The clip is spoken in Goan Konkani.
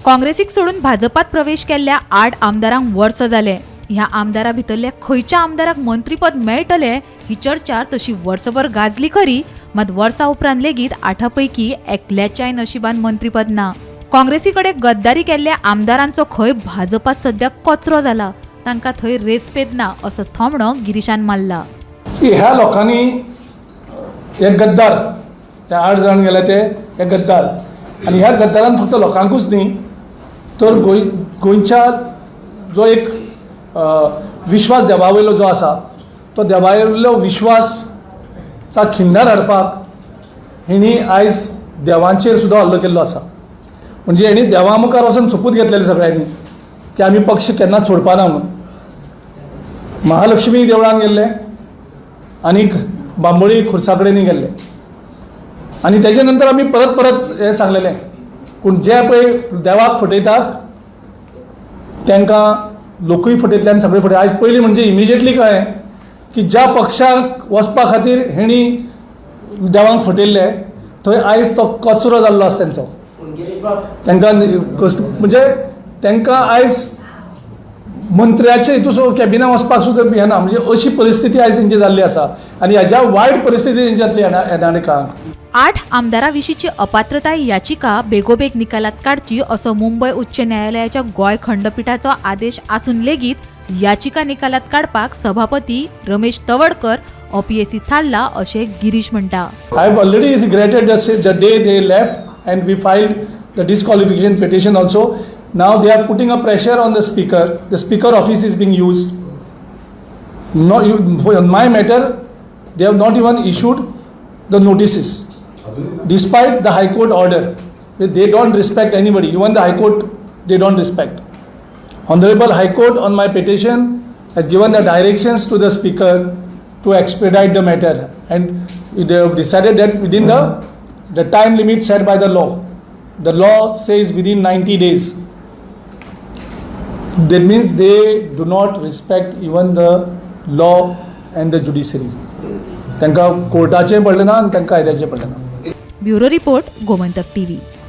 काँग्रेसीक सोडून भाजपात प्रवेश केल्ल्या 8 आमदारांक वर्स जालें. ह्या आमदारा भितरल्या खंयच्या आमदाराक मंत्रीपद मेळटलें ही चर्चा तशी वर्सभर गाजली खरी, मात वर्सा उपरांत लेगीत 8 पैकी एकल्याच्याय नशिबान मंत्रीपद ना. काँग्रेसी कडेन गद्दारी केल्ल्या आमदारांचो खंय भाजपात सध्या कचरो जाला, तांकां थंय रेस्पेद ना असो थोमणो गिरीशान मारला. सी, ह्या लोकांनी हे गद्दार, ते 8 जाण गेले ते हे गद्दार. आनी ह्या गद्दारान फक्त लोकांकूच न्ही तर गोंयच्या जो एक विश्वास देवा वयलो जो आसा तो देवा वयलो विश्वासचा खिंडार हाडपाक हेणी आयज देवांचेर सुद्दां हल्लो केल्लो आसा. म्हणजे हेणी देवा मुखार वचून सोपूत घेतलेले सगळ्यांनी की आमी पक्ष केन्नाच सोडपा ना म्हणून. महालक्ष्मी देवळान गेल्ले आनीक बांबोळी खुर्सा कडेनूय गेल्ले आनी तेजे नंतर आमी परत परत हें सांगलेलें, पूण जे पळय देवाक फटयतात तांकां लोकूय फटयतले आनी सगळे फटयतले. आयज पयलीं म्हणजे इमिजिएटली कळ्ळें की ज्या पक्षाक वचपा खातीर हेणी देवांक फटयल्ले थंय आयज तो कचरो जाल्लो आसा तेंचो. तांकां म्हणजे तांकां आयज मंत्र्याचे हितून कॅबिनां वचपाक सुद्दां हें ना. म्हणजे अशी परिस्थिती आयज तेंची जाल्ली आसा आनी ह्याच्या वायट परिस्थिती तेंची जातली येणाऱ्या काळांत. 8 आमदारां विशींची अपात्रताय याचिका बेगोबेग निकालात काडची असो मुंबय उच्च न्यायालयाच्या गोंय खंडपिठाचो आदेश आसून लेगीत याचिका निकालात काडपाक सभापती रमेश तवडकर अपियेसी थारला अशें गिरीश म्हणटा. I have already regretted the day they left and we filed the disqualification petition also. Now they are putting a pressure on the speaker. The speaker office is being used. No, you, for my matter, they have not even issued the notices. Despite the High Court order, they don't respect anybody. Even the High Court, they don't respect. Honorable High Court on my petition has given the directions to the speaker to expedite the matter, and they have decided that within the time limit set by the law. The law says within 90 days. That means they do not respect even the law and the judiciary. तांकां कोर्टाचें पडलें ना आनी तांकां कायद्याचें पडलें ना. Bureau report, Gomantak TV.